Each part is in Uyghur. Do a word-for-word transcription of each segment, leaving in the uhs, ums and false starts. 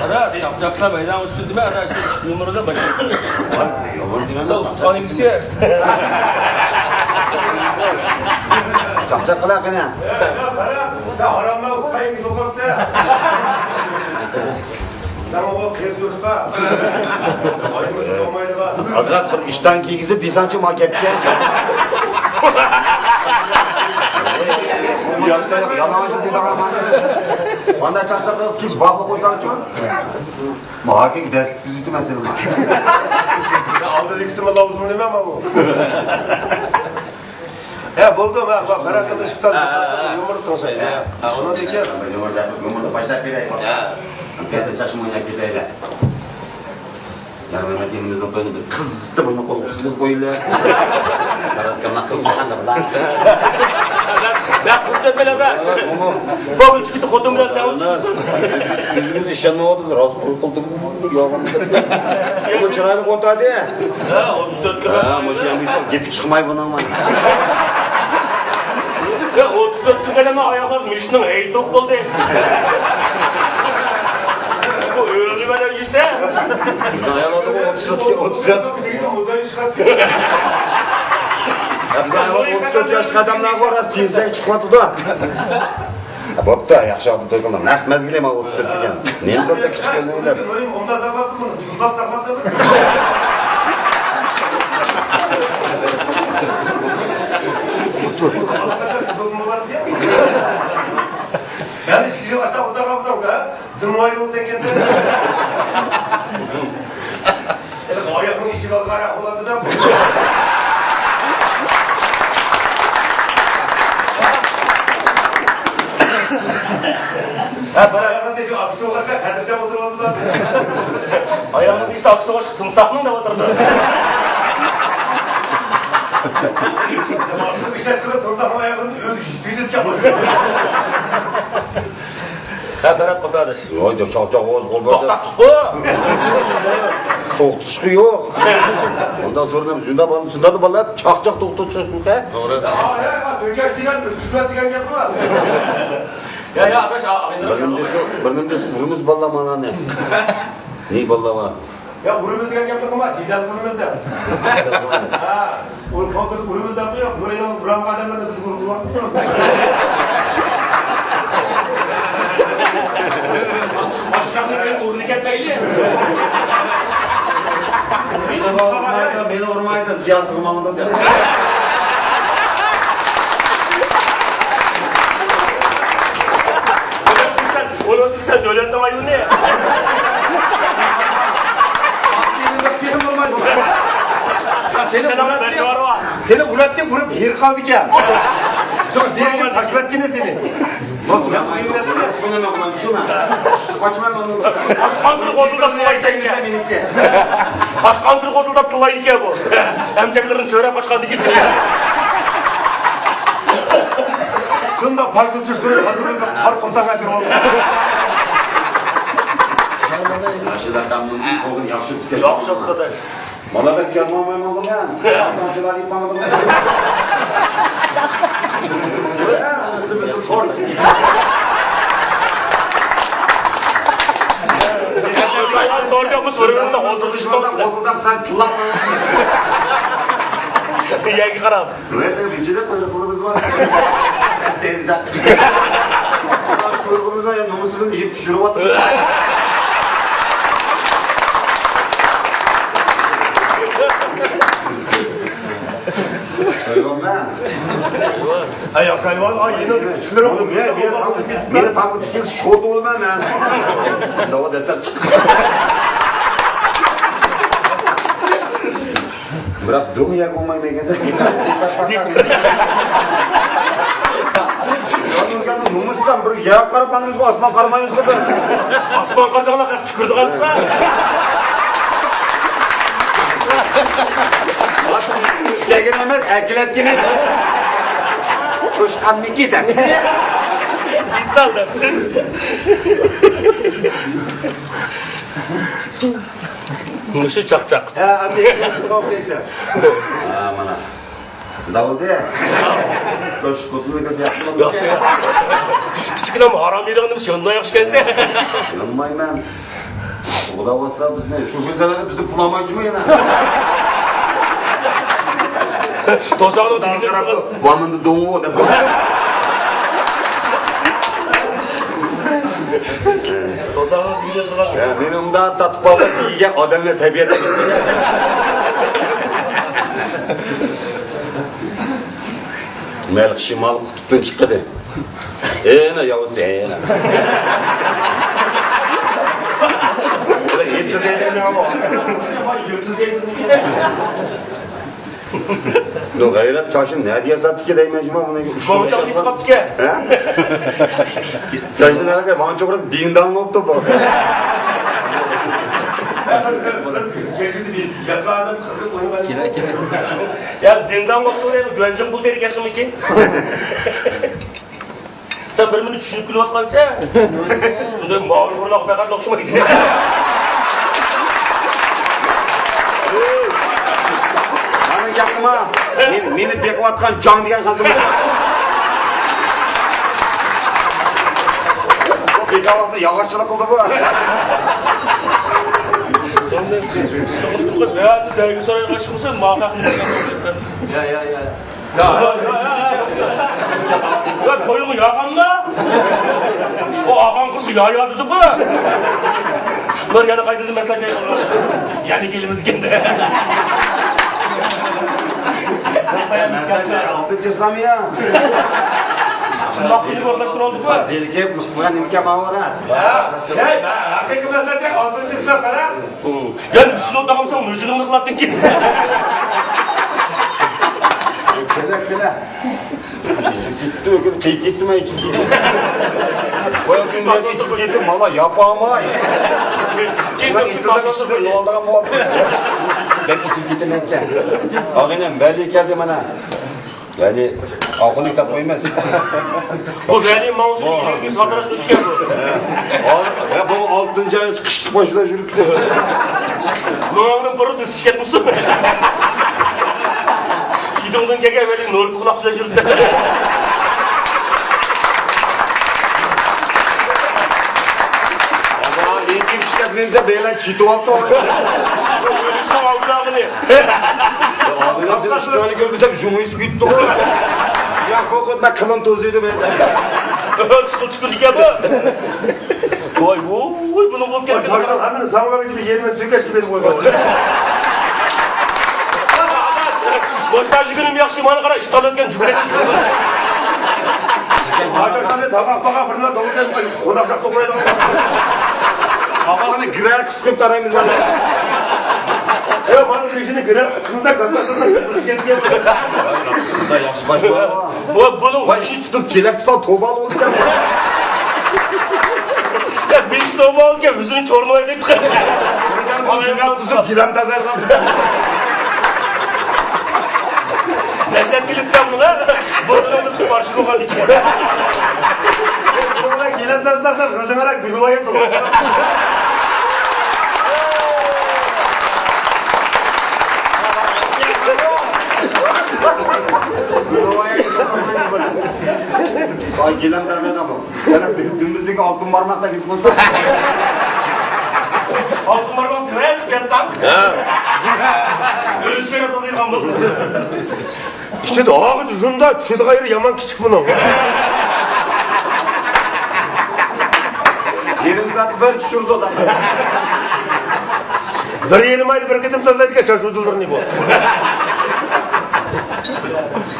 قارا، چاقچاقلار مەيدانغا چۈشتى دېمە، ئانا شۇ ئىككى نومۇردا باشلاپ. ساۋۇتقان ئىككىسى. چاقچاق قىلا قېنى. سەن ھاراملار قايىقنى سوقۇپسەن. سەن ئۇ قېرىپ تۇرۇشقا. ئايىمىز بولمايدىغان. ئازراق بىر ئىشتان كىيگۈزۈپ دېسەڭچۇ، ما كەپكە. ياشتا يالىڭاچ دېدىغان مانا. مانا چاقچاق قىلىپ كېچە باغلىق قويساڭچۇ. ماكىك دەس تۈزۈتتى مەسىلە. ئالدىدىكىسىمۇ لاۋزۇم نېمە ماۋۇ؟ ھە، بولدى، ما، ما، بىر ئاقىل ئىككى تال، ھە، ھە، ھە. يۇمۇر تۇرسايدى. ھە. ھە، ئۇنىڭدىن كېيىن. يۇمۇردا، يۇمۇردا باشلاپ بېرەي. ھە. بىردە چاچما ئويناپ كېتەيلى. يارمايمەن، ئېلىمىزنىڭ تويىنى بىر قىزىتىپ، ئۇنى قولغا تۇتقۇزۇپ قويىلى. ياراتقانلار قىزىتقان دەپ. مەن قىزىتىپ بىلەمەن. بۇ ئۈچ كېتى خوتۇن بىلەن دەۋاتىسىز. ئۆزىڭىز ئىشەنمەيۋاتىسىز، راست قىلدىڭىز. يالغان. بۇ چىرايلىق ئولتۇردى. ھە، ئوتتۇز تۆتكە. ھە، مۇشۇ يەردە گېپى چىقماي بۇنىڭ. ھە، ئوتتۇز تۆتكە قەدەم ئاياغلار مۈشۈكنىڭ ھەيدىپ بولدى. بۇ ئۆلۈۋېرەر يېسە. بىزنىڭ ئاياللاردا بۇ ئوتتۇز تۆتكە، ئوتتۇز تۆت. يا، بىزنىڭ ئاياللار ئوتتۇز تۆت ياشلىق ئادەملەرگە راست كىيسەك چىقىۋاتىدۇ. بوپتۇ، ياخشى ئالدى توي قىلدىڭ. نەق مەزگىلى ما ئوتتۇز تۆت دېگەن. نېمە بولسا كىچىك كۆڭۈل ئويناپ. يەنە ئىككى يىل ئاشتا ئولتۇرغانمىساڭ، ھە؟ دىڭ ئايرىلسا كەتتى. ئاياقنىڭ ئىچىگە ئالغان بولاتتى-دە. ھە، بىر ئاياغنىڭ ئىچىگە ئاكىسى بولغاچقا، خەتىرجەم ئولتۇرۇۋالدى-دە. ئاياغنىڭ ئىچىدە ئاكىسى بولغاچقا، تىمساھنىڭ دەۋاتىدۇ. ئاكىسى ئىشەش قىلىپ، تىمساھنىڭ ئاياغىنى ئۆزى يېتىۋېتىدىكەن. ھە، بەرەت قوپارداش. ۋاي، چاق-چاق ئاۋاز قوپاردى. توختاپ تۇتقۇ. توختىتىشقۇ يوق. ئۇنداق سورىدىم، شۇنداق بالىلار، شۇنداق بالىلار چاق-چاق توختىتىشقۇ. توغرا. يا، يا، يا، تۆكەش دېگەن، ئۆتكۈزمە دېگەن گەپ بار. يا، يا، ئاداش، ئا، بىر نېمە دېسە، بىر نېمە دېسە، ئۇرىمىز بالىلار مانانى. نى بالىلار بار. يا، ئۇرىمىز دېگەن گەپنى قىلما، جېدەل قىلىمىز دەپ. ھە، ئۇر-، قالدۇرۇپ ئۇرىمىز دەپ قويۇق، بۇرىنىڭ ئۇرامغا ئادەملەرنى بىز ئۇرۇپ قويۇپتۇ. ئاشقاقنى بىلەن ئۇرۇنى كەتمەيلى. مېنى ئۇرمايدۇ، مېنى ئۇرمايدۇ، سىياسىيغا ماڭىدۇ دەپ. ئۇنى ئۆلتۈرسە دۆلەتنىڭ ئايىبىنى. سېنى ئۇرۇپ، سېنى ئۇرۇپ، ئۇرۇپ ھېرىپ قالدىكەن. شۇڭا دېرىكىپ تاشلىۋەتكىنى سېنى. ئاشقانسىنى غودۇلداپ تىللايسەن. ئاشقانسىنى غودۇلداپ تىللايدىكەن بۇ. ئەمچەكلىرىنى سۆرەپ قاچقاندىن كېيىن. شۇنداق پاكىز چۈشكۈرۈپ، ھازىر بىر قار قوتاڭ ئەكىرىۋالدى. ياخشى لەقەمنىڭ ئىلكوغىنى ياخشى ئۇتتى. ياخشى ئۇتتى. مانا بەك يالماڭماي ماڭدىم مەن. ياخشىلار دەپ ماڭدىم. ئۈستىمىزدە تور. تور يوقمۇ؟ سورۇندا ئولتۇرۇشۇپ. ئولتۇردۇق سەن تىللاپ. يەرگە قاراپ. بۇ يەردە ۋىجىدە قۇيرۇقلىرىمىز بار. تېزدە. قۇيرۇقىمىزدا يا نومۇسىمىزنى يېيىپ چۈشۈرۈۋاتىدۇ. سايۋان مەن. ھە، ياخشى سايۋان. ئاي، يېنىڭدىكى كۈچۈكلىرىم. مېنى، مېنى تاپقا تىكىلسە شوتا بولىمەن مەن. داۋا دەسسەپ چىقتى. بىراق دۇنيا بولمايمەن. نومۇسچان بىر يەرگە قاراپ ماڭىمىزغۇ، ئاسمان قارىمايمىزغۇ. ئاسمان قارىساڭلار تۈكۈرىدىغانسىلەر. ئىستەگەن ئەمەس، ئەكېلەتكىنى. توشقاننىكى دەپ. ئىتال دەپ. مۇشۇ چاقچاق. ھە، ئەمدى. ھە، مانا. داۋۇدى. شۇ خوتۇننى كۆرسە ياخشىمۇ؟ ياخشى. كىچىككىنە ھارام يېرىڭنى يونۇمدا ياخشى ئىكەنسەن. يونمايمەن. خۇدا بولسا بىزنى شۇ كۈنلەردە بىزنى پۇلامايچىمۇ يەنە؟ توساقنىڭ تېگىدە تۇرغان. ۋامىندا دوڭۇ دەپ. توساقنىڭ تېگىدە تۇرغان. يا، مېنى ئۇنداق تارتىپ ئالغان دېگەن ئادەملەر تەبىئەتتە. مەلىك شىمال قۇتۇپتىن چىقتى. ئېنە ياۋۇز، ئېنە. يەتكۈزەيدىغىنى بۇ. يەتكۈزەيدىغىنى. بۇ غەيرەت چاچىنى نەدە ياساتتىكى دەيمەن جۇما بۇنى. شۇڭا چاقتى قاپتىكەن. ھە؟ چاچىنى نەدە ۋانچۇقرا دىڭداڭ بوپتۇ بۇ. كېلە، كېلە. يا دىڭداڭ بوپتۇ دەيمەن، گۆنجىڭ بۇ دېرىكەسمىكىن؟ سەن بىر مېنى چۈشىنىپ كۈلۈۋاتقانسەن. شۇنداق ماۋۇ ئۇيغۇرلارغا پەقەت ئوخشىمايسەن. مانا گەپنىما. مېنى، مېنى بېقىۋاتقان جاڭ دېگەن خانسىمۇ؟ بۇ بىكار ۋاقىتتا ياغاچچىلىق قىلدى بۇ. سوغۇرۇپ قويۇپ، يا، دەيگە سورايدىغان ئىش بولسا، ماڭا ھەقنى. يا، يا، يا. يا، يا، يا، يا. يا، تويغا ياغاندا؟ ئۇ ئاغاڭ قىزغا يا، يا دېدىغۇ. بىر يەنە قايتىدىن مەسىلە چاي. يەنە كېلىمىز ئىكەن. مەسىلە چاي ئالتىنچى ئىسلام يا. شۇنداق قىلىپ ئورۇنلاشتۇرۇۋالدىغۇ. زېرىكىپ، مۇشۇ قىلغان نېمىكەن ماۋۇ راست. ھە؟ ھەقىقىي مەسىلە چاي ئالتىنچى ئىسلام، قارا. يەنە مۇشۇنى ئوتاغانساڭ مۆجىنىڭنى قىلاتتىڭ كېسە. كېلە، كېلە. كېتتىم، كېتتىم، مەن ئىچىپ كېتىپ. قويۇپ، سېنى ئىچىپ كېتىپ، مانا ياپاماي. مەن ئىچىپ كېتىپ، يولدىغان بولدۇم. بەك ئىچىپ كېتىمەن ئىكەن. ئاغىنەم، بەلى كەلدى مانا. ۋەلى، ئاخۇننى تاپ قويماس. بۇ ۋەلى ماڭسا، يۈرىكى ساتىراش ئۆچكەن بۇ. ھە، بۇ ئالتىنچى ئاي قىشلىق باشلاپ يۈرۈپتۇ. ماڭغىنى بۇرۇن ئۆسۈش كەتمىسۇن. شىدۇڭدىن كەلگەن ۋەلى نوركا قۇلاق بىلەن يۈرۈپتۇ. ئامان، لېكىن ئىشلەپ مېنىڭچە بەيلەر چېتىۋاپتۇ. ئۆلۈكسىز ئالدىراغىنى. ئابىلەم سېنى ئىككىنچى كۆرمىسەم، جۇڭى سۈكۈتتى. يا، بۇ قۇت مەن قىلىم توزۇيدۇ مەن. چىقىپ تۈكۈرۈپ كەلدى. ۋاي، ۋوي، بۇنىڭ بولۇپ كەتكەن. ھەممىنى ساڭا بەرگۈچى يېرىمە تۈگەشكە بېرىپ قويغان. بوشتا جۈگۈنۈم ياخشى، مانا قارا، ئىشتان ئۆتكەن جۈگۈن. ھاجەتخانىدا تاماق باقا، بىرلا دوغرا قوناق شاپ توقۇيدۇ. قاپاقنى گىرە قىسقىپ تارايمىز. يا، مانا بېشىنى گىرە قىسقىندا كاتتاسىنى يۈرگەن. ياخشى باش بار. بۇ، بۇنىڭ ۋاي، ئىشى تۇتۇپ چېلەك تۇتسا توبا بولىدىكەن. يا، بېشى توبا بولىدىكەن، يۈزىنى چورنىۋاي قىلىپ. تۇتۇپ گىلەم تازايدىغان. دەھشەت كېلىپ قالدىلا. بۇرنىنى تۇتۇپ بارىشى بولغان ئىكەن. بۇرنىنى كېلىپ تازىلاسا، غىجىڭراق گۈلۋايا تۇغۇپ. ئاي، گىلەم تازايدىغان بۇ. يەنە دۈمبىزىگە ئالتۇن بارماق دەپ ھېس قىلسا. ئالتۇن بارماق كىرەر، يازساڭ. ھە. ئۆزى سۆرەپ تازايدىغان بۇ. ئىچىدە ئاغىچ ئۇزۇندا، چۈشىدىغان يېرى يامان كىچىك بۇنىڭ. يېرىم سائەت بىر چۈشۈردى. بىر يېرىم ئايدا بىر قېتىم تازىلايدىكەن چاچ ئۇدۇللىرىنى بۇ.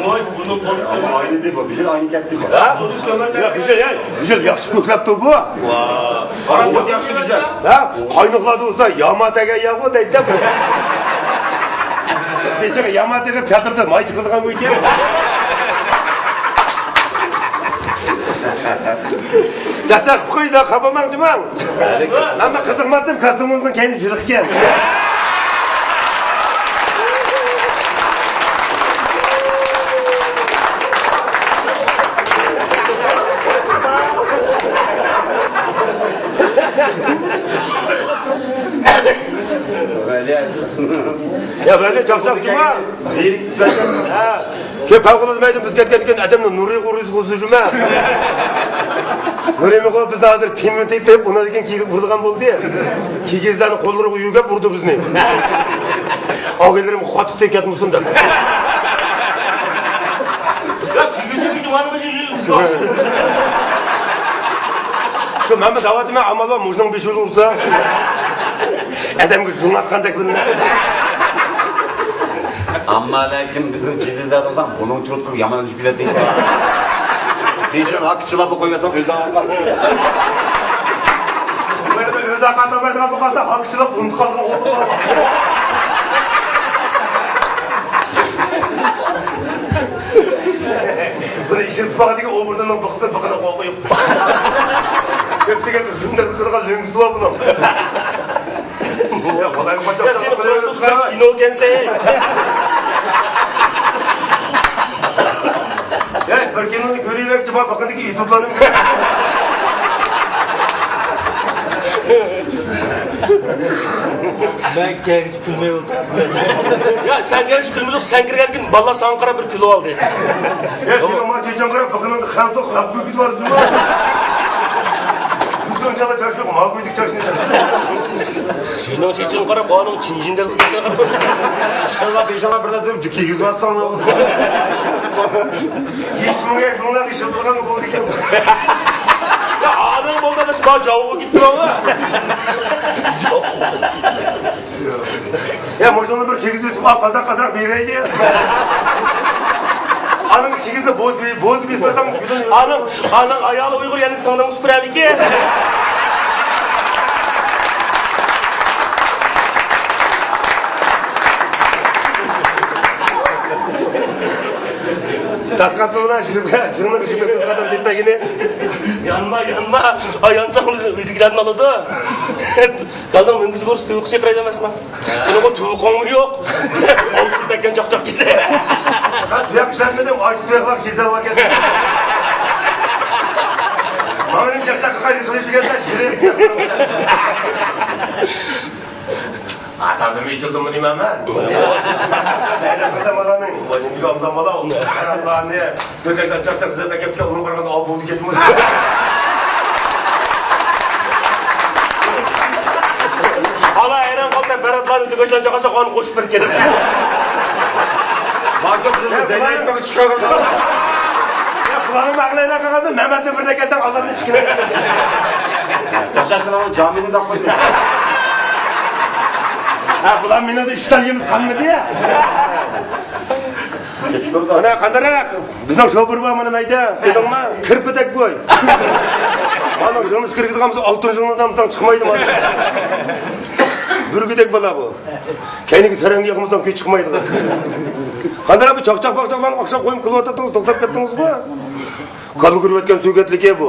ئاينى دېدى بۇ، بىر يىل ئاينى كەتتى بۇ. ھە؟ ياق، بىر يىل، ياق، بىر يىل ياخشى كۆكلەپتۇ بۇ. ۋا. قارا، ياخشى بىر يىل. ھە؟ قاينىقلاردا بولسا ياما تەگەن ياغۇ دەيدۇ. بېشىغا ياما تېگىپ چاتىردا ماي چىقىدىغان بۇ ئىكەن. چاقچاق قويدا، خاپا بولماڭ جۇماڭ. مەن بىر قىزىقماپتىم، كاستيۇمىڭىزنىڭ كەينى يىرىق ئىكەن. يا، بەلى چاقچاق جۇماڭ. زېرىك تۇرساڭ. ھە. كېيىن پەۋقۇلئاددە مەيدان بىز كەتكەندىن كېيىن ئادەمنى نۇرى غۇرۇز غۇزۇجۇما. نۇرىمىغۇ بىزنى ھازىر پىمىنى تېپىپ، ئۇنىڭدىن كېيىن كېلىپ ئۇرىدىغان بولدى. كىگىزلەرنى قوللىرىغا يۆگەپ ئۇردى بىزنى. ئاغىنىلىرىم قاتتىق تېگىپ كەتمىسۇن دەپ. يا، كىگىزنى جۇمانىمىز شۇ مەن بىر دەۋاتىمەن، ئامال بار مۇشۇنىڭ بېشىنى ئۇرسا. ئادەمگە جۇڭ ئاتقاندەك بىلىنىدۇ. ئەمما لېكىن بىزنىڭ جىلىزەدە بولساڭ بۇنىڭ چوتكىغا يامان ئۈچۈپ كېتەتتى. بېشىنى ھاكىچىلاپ قويۇۋەتسەڭ ئۆزى ئاغرىپ قالىدۇ. ئۆزى ئاغرىتالمايدىغان بولغاندا ھاكىچىلاپ ئۇنتۇپ قالغان بولىدۇ. بۇنى ئىشلىتىپ باقىدىكەن، ئوبوردىنىڭ بىقىسىنى بىقىنى قويۇپ. كۆپسىگەن ئۇزۇندەك قىلغان لۆڭگىسى بار بۇنىڭ. يا، قولايلىق قاچاق يا، سېنى قويۇپ قويۇپ قويۇپ كىنو ئىكەنسەن. يا، بىر كىنونى كۆرۈۋەرچى، مانا بىقىنىدىكى ئېتوتلارنى. مەن كەلگۈچە كۈلمەي ئولتۇرۇپ. يا، سەن كەلگۈچە كۈلمىدۇق، سەن كىرگەندىن كېيىن بالىلار ساڭا قاراپ بىر كۈلۈۋالدى. يا، سېنىڭ مانا چېچىڭ قاراپ، بىقىنىڭدا خەلق خەپ كۆكۈت بار جۇمۇ. بىزنىڭ چالا چاچ يوق، ماۋۇ كۆيدۈك چاچنى. سېنىڭ چېچىڭ قاراپ، ئانىڭ چىنجىندەك. ئىشقىلىپ بېشىڭغا بىر نەرسە كىيگۈزۈۋاتساڭ. يېتىش مىڭ ياش ئوڭلاپ ئىشلىتىدىغان بولدى ئىكەن. يا، ئانىڭ بولدى، ئاداش، ماۋۇ جاۋابى كېتىپ تۇرۇڭ. يا، مۇشۇنى بىر كىگىز ئۆسۈپ، قازاق قازاق بېرەيلى. ئانىڭ كىگىزنى بوز، بوز بېسىپ ئاتاڭ. ئانىڭ، ئانىڭ ئايالى ئۇيغۇر، يەنە سىڭلىڭ سۈپۈرەمىكى؟ تاسقاپنىڭ بىلەن شىرىمگە، شىرىمنىڭ شىرىمگە قىزىق ئادەم دېيىپ بەرگىنى. يانما، يانما. ئايانساڭ ئۆيدىكىلەرنى ئالىدۇ. كالدىڭ مۈڭگۈزى بولسا تۇيۇقسىز چىقىراي دەمەسمۇ؟ سېنىڭ تۇيۇقۇڭمۇ يوق. ئوۋسىز تەككەن چاقچاق كېسە. مەن تۇياق ئىشلەتمىدىم، ئاشۇ تۇياقلار كېسەل باركەن. ماڭىنىڭ چاقچاققا قايتىپ قىلىشىگەن يۈرەك. ھا، تازىمۇ ئېچىلدىمۇ دېمەمەن. بەيرەم قىلدىم بالانىڭ، باينىڭدىكى ئالدىم بالا، ئۇ بەرەتلارنى تۆكەشلەر چاقچاق سۆزلەپ ئەكەپتىكەن، ئۇنىڭ بارغان ئاۋۇ بولدى كەتمىدى. بالا ھەيران قالدى، بەرەتلارنى تۆكەشلەر چاقاسا، ئانى قوشۇپ بېرىپ كەتتى. ماچوق زەينەپ بېقىپ چىقارغان. يا، بۇلارنىڭ مەقلەيلەر قالغاندا، مەمەتنى بىردەك كەلسەم، ئالارنى ئىككىنى. چاقچاقچىلارنىڭ جامىنى داپ قويدى. ھە، بۇلار مېنىڭدە ئىككى تال يېمىز قالمىدى. مانا قانداقراق؟ بىزنىڭ شوپۇر بار مانا مەيدە. كۆردۈڭمۇ؟ كىرپىدەك بوي. مانا ژۇرنىسى كىرگۈزگەن بولسا ئالتۇن ژۇرنىدىن تاڭ چىقمايدۇ مانا. بۈرگۈدەك بالا بۇ. كەينىگە سەرەڭگە ياقمىساڭ كۈي چىقمايدۇ. قانداقراق بۇ چاقچاق-پاقچاقلارنى ئاخشام قويۇپ قىلىۋاتاتتىڭىز، توختاپ كەتتىڭىزغۇ؟ كالا كۆرۈۋەتكەن سۆگەتلىكى بۇ.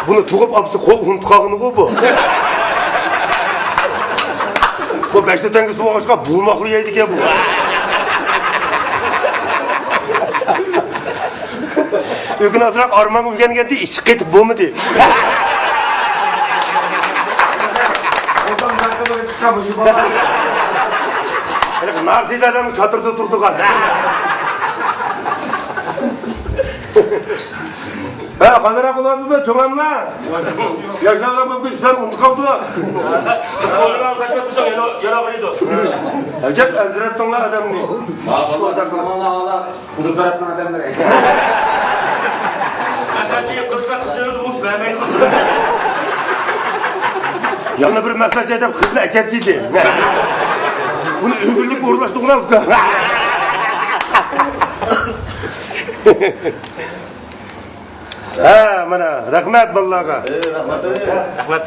بۇنى تۇغۇپ ئاپىسى قويۇپ ئۇنتۇپ قالغىنىغۇ بۇ. بۇ بەشتە تەڭگە سۇ ئاچقا بۇلماقلا يەيدىكەن بۇ. ئۆگۈن ئازراق ئارمانغا ئۆگەنگەندە ئىچى قېتىپ بولمىدى. ھېلىقى نارسىز ئادەمنىڭ چاتىرىدا تۇرىدىغان. ھە، قانداقراق بولۇۋاتىدۇ، چوڭاملا؟ ياشلار بولۇپ كېتىپ سەن ئۇنتۇپ قاپتۇ. ئويلىماڭ، تاشلاپ تۇرساڭ يەنە، يەنە ئاغرىيدۇ. ئەجەب ئەنسىرەتتىڭلار ئادەمنى. ھا، باللا، قۇدۇر تەرەپنىڭ ئادەملىرى. مەسەلەن، قىزسا قىز سۆيىدۇ، بولسا بەرمەيدۇ. يەنە بىر مەسەلەن دەپ قىزنى ئەكەتكىدى. بۇنى ئۆگۈنلۈك ئورۇنلاشتۇرغىنا ئۇكا. ھە، مانا، رەھمەت بالىلارغا. رەھمەت.